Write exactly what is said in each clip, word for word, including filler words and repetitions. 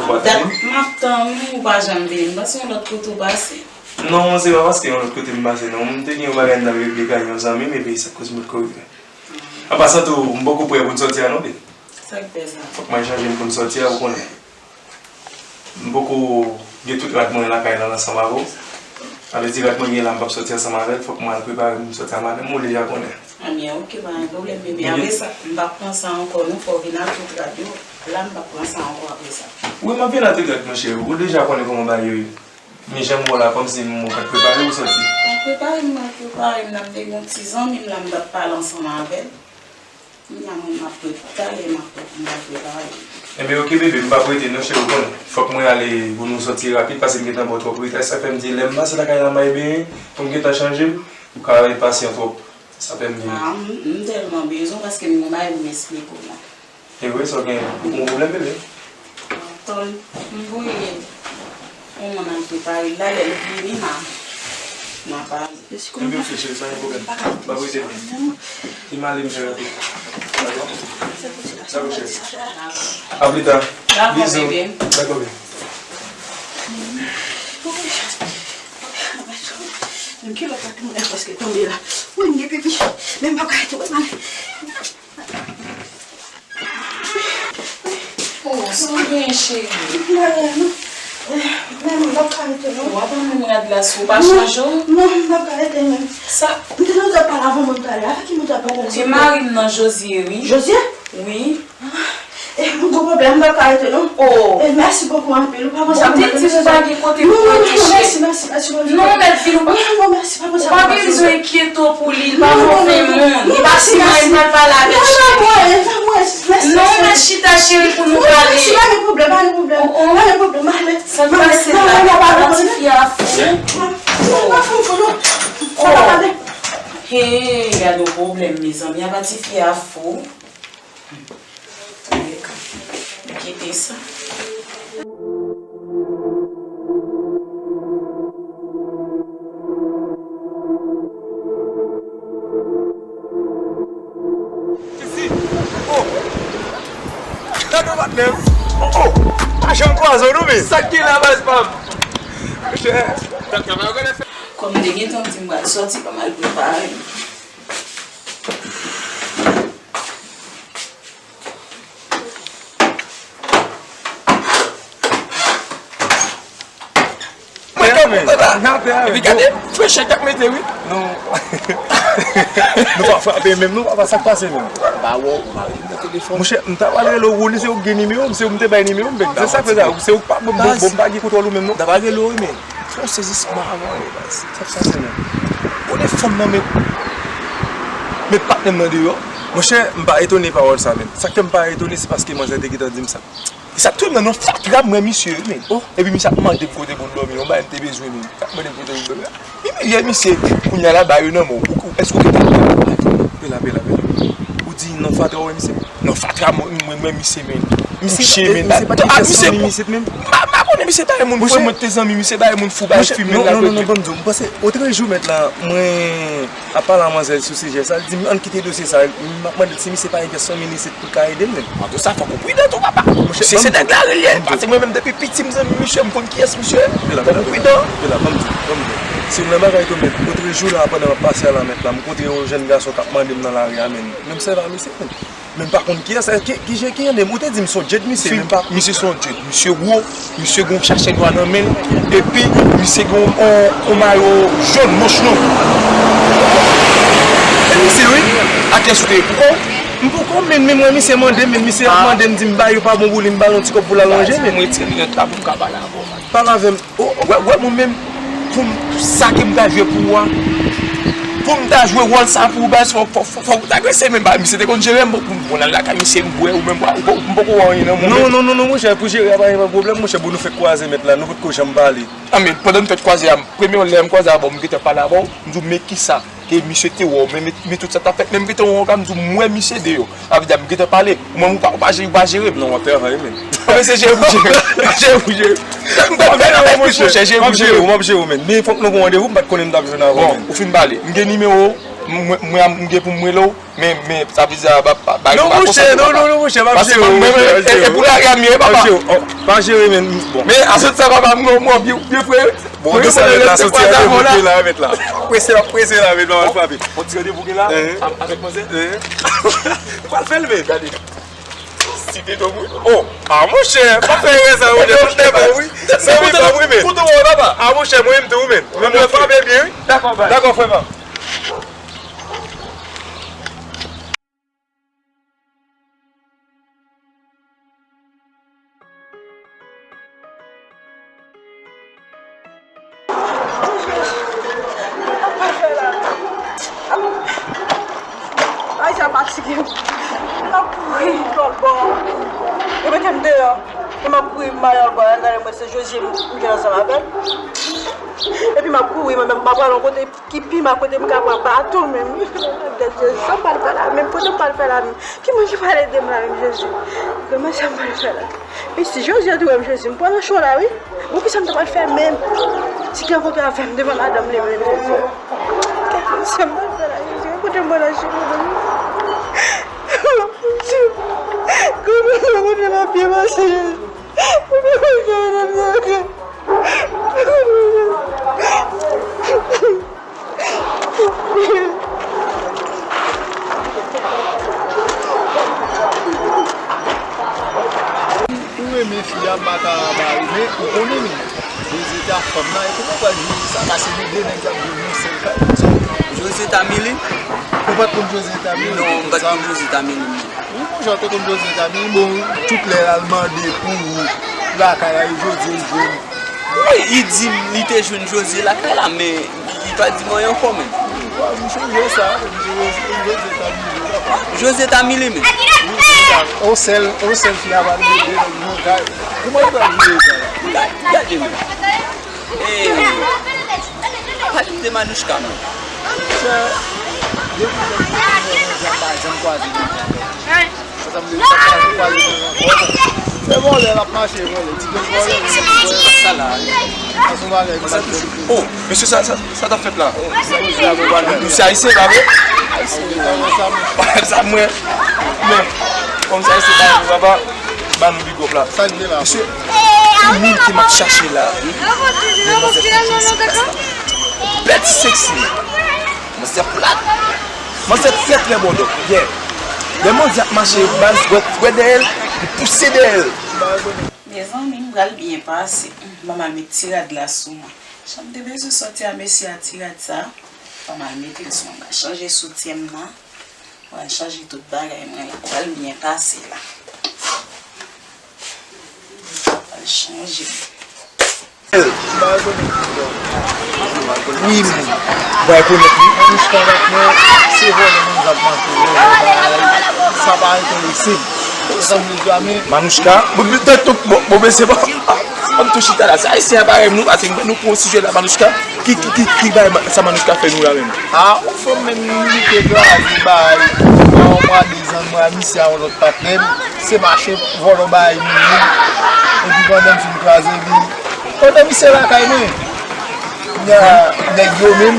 Dat m ap tann ou, ou pa janm vini. M panse yon lòt kote ou pase. Non, se pa paske yon lòt kote m pase, non. M te gen yon bagay m t ap regle kay yon zanmi m, epi sa k koz m potko rive. An pasan tou, m poko prè pou n sòti a, non, baby. Sa k fè sa? Fòk mwen chanje m pou n sòti a, ou konnen. M poko gen tout rad mwen lakay la ansanm avè w. Sa vle di rad mwen gen la, m p ap sòti ansanm avè l, fòk mwen al prepare m sòti a madanm, ou deja konnen. Ebyen, oke, pa gen pwoblèm, bebe. Apre sa, m p ap pran sa ankò, non, fò w vin ak tout rad yo. La, m p ap pran sa ankò apre sa. Wi, m ap vin ak tout rad, monchè. Ou deja konnen kòman bagay yo ye. Men jan m wè w la, kòmsi m wè w pa t prepare pou sòti. M prepare, m mal prepare, m nan m te gen yon ti zanmi m la, m t ap pale ansanm avè l. Kounye a mwen m ap pre-, talè m ap, m ap prepare. Enben, oke, bebe, m p ap rete non, cheri, ou konnen. Fòk mwen ale pou nou sòti rapid, paske m gentan ba w twòp reta. Sa fè m di, lè m pase lakay la, m bay benyen, pou m gentan chanje m, ou ka pasyan twòp. Sa fè m vini. Ah, m, m tèlman bezwen w, paske m gen yon bagay pou m esplike w la. E vre, sa w gen? Ou gen yon pwoblèm, bebe? Tòl, m voye yon moun al prepare l la, lè l vini, m a, m a pale. Ebyen, oke, cheri, pa gen pwoblèm. M ap rete non. Di m ale, m fè rapid. Dakò? Dakò, cheri. A pli ta. Dakò, bebe. Dakò, bebe. Menm kilòt la tou mwen prèske tonbe la. Wi, m gen pipi. Men m p ap ka rete, wè, m ale. Oh, sa w gen, cheri? M pa gen anyen, non. Men m p ap ka rete, non. W ap ban m rad la si w pa chanje w? Non, m p ap ka rete menm. Sa? M te nan dòt pale avè moun talè. Avèk ki moun w t ap pale? Se mari m nan, Josie, wi. Josie? Wi. Eh, m gon pwoblèm, m p ap ka rete, non. Oh. Eh, mèsi bokou anpil. Ou pa panse a mwen. Bon, m te di w pa gen kote pou w rete, cheri. Non, non, non, mèsi, mèsi, mèsi, mèsi. Non, mèt vil, ou pa, non, non, mèsi, pa panse a mwen. Ou pa bezwen enkyete w pou li, li pa move moun. Li pa siman, li pral pale avèk cheri. Non, non, non, mèsi, mèsi. Non, mèt chita, cheri, pou nou pale. Non, mèsi, pa gen pwoblèm, pa gen pwoblèm. Oh, oh. Pa gen pwoblèm, ale. Sa k pase la? Apa tifi a fou? Non, pa fou, fou, non. Sa pa pale. Hey, gade yon pwoblèm, mezanmi. Apa tifi a fou? Kite sa. Isi. Oh. Gade w patnè m. Oh, oh. Pa janm kwaze w non, men. Sa k gen la, baz pa m? Monchè. Kòm m te gentan di m pral sòti, ban m al prepare m. Mwen kanpe, epi gade, frechè k ap mete, wi. Non. Nou pa frape menm, non, papa, sa k pase menm? Ba wè w, ba w nan telefòn. Monchè, m ta pral rele w, Woli, se ou k gen nimewo m, se ou m te bay nimewo m, men se sa k fè sa, se ou k pa, bon, bon, bon, m pa gen kontwòl ou menm, non. M ta pral rele w, wi, men. Fè yon sezisman avan, wi, baz. Sa k pase menm? Konnen fanm nan met, met patnè m nan deyò. Monchè, m pa etone pawòl sa menm. Sa k fè m pa etone, se paske manzè te gentan di m sa. E sa tou, m nan yon fatra, m wè misye, wi, men. Oh. Epi misye ap mande m kote pou m dòmi, yon bagay m te bezwen, men. L ap mande m kote pou m dòmi. Imilye misye, kounye a la, ba yo nan men w. Ou, ou, èske ou gentan pè la, pè la, pè la? Ou di nan fatra, ou wè misye? Nan fatra, mwen, mwen, mwen, misye, men. Misye, misye pa te fè zanmi misye menm. M pa, m pa konnen misye bay moun fou, mwen te zanmi misye bay moun fou, bay fimen la. Non, non, non, ban m di w, m panse, otrejou, mèt la, mwen ap pale a manzè sou sijè sa, l di m, ann kite dosye sa, m ap mande l si misye pa gen pèsonn isit pou l ka ede l menm. An tou sa, fòk ou pridan tou, papa. Monchè, se nèg la reyèl, paske mwen menm depi piti, m zanmi misye, m konn kiyès misye ye. Fòk ou pridan. Pè la, ban m di w, ban m di w. Si w nan bagay tou, mèt, otrejou la, pandan m ap pase a la, mèt la, m kontre yon jèn gason k ap mande m nan lari a, men. Men m sèvi a misye, men. Men m pa konn kiyès, ki, ki jan, ki jan de, ou te di m se yon djed misye, men m pa konn. Misye se yon djed, misye wo, misye gen yon chachèdwa nan men l, epi misye gen yon, yon, yon mayo jòn, manch long. E misye, wi, a kiyès ou te ye? Poko, m poko, men, men mwen, misye mande m, men misye ap mande m, di m ba yo pa bon pou li, m ba l yon ti kòb pou l al manje, men. Mwen, ti, li nan trap, m ka pale avè w. Pale avè m. O, wè, wè, mwen menm, pou m, sa ke m ta jwe pou ou a, pou m ta jwe wòl sa pou ou, baz, fò, fò, fò, fò ou ta agrese, men ba, misye te konn jere m, pou m, pou m al lakay misye, m bwè, ou menm, ou, ou, m poko wè anyen nan mwen. Non, non, non, non, monchè, pou jere a pa gen pwoblèm, monchè, bon, nou fèk kwaze, mèt la, nou potko janm pale. A, men, pandan n fèk kwaze a, premye lè m kwaze avè w, m gentan pale avè w, m di w, men kisa? Ke misye te wè w, men, men, men tout sa t ap fèt, men m gentan wè w, m di w, m wè misye deyò. Sa vle di, m gentan pale. Ou menm, ou pa, ou pa jere, ou pa jere m. Non, w ap travay, men. Mwen se jere pou jere. Jere pou jere. M konn fè nan men plis, monchè, jere pou jere. M ap jere w, m ap jere w, men. Men fòk nou gon randevou, m pa t konnen m t ap jwenn avè w, men. Bon, ou fin pale. M gen nimewo w. Mwen, mwen, m gen pou m rele w, men, men, sa vle di, a, ba, ba, ba, non, monchè, non, non, non, monchè, m ap jere w, monchè, m ap jere w. E pou lari a m ye, papa. M ap jere w, oh, pa jere, men, bon. Men, aswè sa, papa, m gen yon byen, byen fre. Bon, de sa, mèt la, soti, randevou gen la, mèt la. Prese, l ap prese la, mèt la, m al frape. On ti randevou gen la, avèk manzè. Ou pral fè l, men. Gade. Site do mwen. Oh, a monchè, pa fè erè sa, monchè, monchè, pa wi. Sa wi, pa wi, men. Kote w, papa? A monchè, mwen menm tou, men. Mwen, mwen frape byen, wi. Dakò, bay. Dakò, frè pa. Ay, sa fatige m. M ap kouri lòt bò. Yo mete m deyò. E m ap kouri, m ale lòt bò la, gade mwen se Josie m, m jwenn ansanm avè l. Epi m ap kouri, mwen menm, m ap pral yon kote ki pi mal kote m ka pran baton menm. Jezi, sa m pral fè la menm, kote m pral fè la menm? Ki moun ki pral ede m la menm, Jezi? Granmèt, sa m pral fè la? Mesi, Jezi, tou wè m, Jezi, m pran nan cho la, wi. Bon, kisa m ta pral fè menm? Ti ki rankontre avè m devan madanm li menm, Jezi. Kisa m pral fè la, Jezi? Kote m pral nan cho la menm? Jezi, kote m pral nan pye pase, Jezi? Kote m pral nan pye pase? Ou renmen fi a, m pa ka ba ou, men ou konnen men. Jozeta fanm nan, e kòman w pral jere sa? Pase nou de nèg k ap viv nan sèl kay konsa. Jozeta Mili? Ou pa t konn Jozeta Mili? Non, m pa t konn Jozeta Mili, non. Wi, monchè, w te konn Jozeta Mili? Bon, tout lè l al mande pou ou lakay la, e jodi l jwenn. Wi, li di m li te jwenn Jozye lakay la, men li pa di m anyen ankò menm. Wi, m sonje sa, m sonje Jozeta Mili, papa. Jozeta Mili menm. Wi, se sa. On sèl, on sèl fi a pral rete nan kay. Kòman li pral jere sa? Gade, gade menm. Ee, pale m de Manouchka menm. Monchè, depi lè m pa janm kwaze Manouchka. Se vòlè l ap mache, vòlè. Ti grenn vòlè, li vòlè. Sa la. Sa se yon bagay ki pa t bon ditou. Oh, mesye, sa, sa, sa t ap fèt la? Misye ayisyen, pa vre? Ayisyen. Sa mwen. Men, kòm se ayisyen, pa vre, papa, ban nou big up la. Sa k gen la? Mesye, yon moun ke m ap chache la. Yon manzè plat, yon manzè plat. Manzè plat. Manzè trè, trè bon dòk. Yeah. Lè manzè ap mache, baz, wè, wè dèyè l, li pouse dèyè l. Mezanmi, m pral byen pase. M pral met ti rad la sou mwen. Jan m te bezwen sòti a, mesye a, ti rad sa. M pral mete l sou mwen. M pral chanje soutyen m nan. M pral chanje tout bagay mwen la. M pral byen pase la. M pral chanje. Wi, m pa rekonèt li. Manouchka, se vòlè manzè ap mache, vòlè bagay, sa pa enterese m. Sa m vle di a, men Manouchka, bon, bon, bon, bon, men se bon. Ann tou chita la, se ayisyen an parèy nou, pase nou pran yon sijè la, Manouchka. Ki, ki, ki, ki bagay sa Manouchka fè nou la menm? A, yon fanm menm li te kraze bay, nan yon mwa, dezan, mwa, misye a yon lòt patnè m, se mache vòlò bay moun, epi pandan m fin kraze li, pandan misye lakay mwen, nèg yo menm,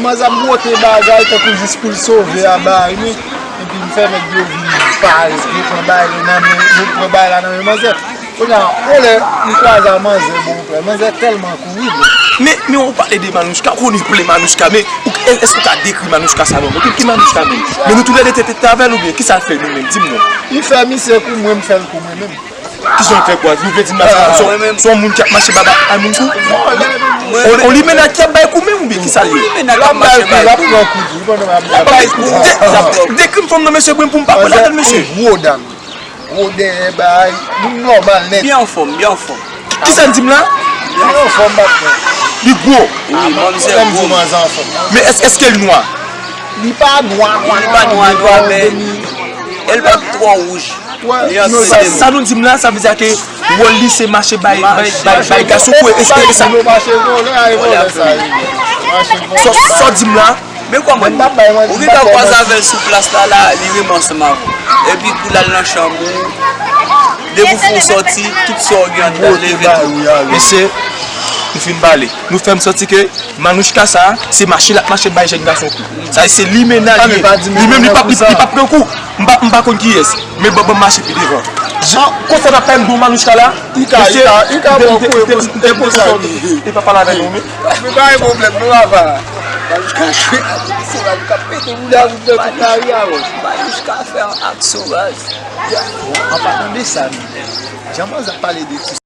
manzè ap bwote bagay tankou jis pou l sove a bay mwen, epi m fè nèg yo vin parèt, yo pran bagay yo nan men, yo pran bagay la nan men manzè. Kounye a, yon lè, m kwaze a manzè, bon, frè, manzè tèlman kouri, bon. Men, men ou pale de Manouchka, ou konnen plen Manouchka, men ou, èske ou ka dekri Manouchka sa non? Ki, ki Manouchka menm? Men nou toulède te, te, te avè l oubyen? Kisa l fè nou menm? Di m non. Li fè misye kou mwen, m fè l kou mwen menm. Kijan l fè kou a? Ou vle di m la, se, se, se yon moun k ap mache ba, ba, bay moun kou? On, on limena k ap bay kou menm oubyen kisa l ye? L ap bay kou, l ap pran kou tou, wi, pandan m ap bay kou. De, dekri m fanm nan, mesye, pou m pa pran ladan l, mesye. Gwo dam. Gwo dèyè bay, moun nòmal nèt. Byen anfòm, byen anfòm. Kisa n di m la? Byen anfòm, patnè. Li gwo. Wi, manzè gwo. Men èske, èske l nwa? Li pa nwa, nwa, li pa nwa, nwa, men e l pa twò wouj. Li antre. Sa, sa nou di m la, sa vle di ke wòl li se mache bay, bay, bay, bay gason kou, e, e, e sa. Mache vòlè, ay vòlè sa ye. Mache vòlè. Sa, sa di m la, Men kòman? Ou gentan kwaze avè l sou plas la, la, li renmen ansanm avè w. Epi kou l al nan chanm ou, depi w fin sòti, tout sa w gen anndan leve tou. Mesye, m Fin pale. Nou fè m santi ke Manouchka sa, se mache l ap mache bay jèn gason kou. Sa se limena li ye. Li menm li p ap li p ap pran kou. M pa m pa konn kiyès. Men ban ban m mache pi devan. Konsa n ap fè m di w Manouchka la. Li ka li ka li ka pran kou e pou sa li. E pa pale avè nou men. Men pa gen pwoblèm non papa. Manouchka jwe avèk se la li ka pete boul avèk nan tout lari a. Manouchka fè aksyon baz. An pa tande sa non. Jan manzè ap pale de ti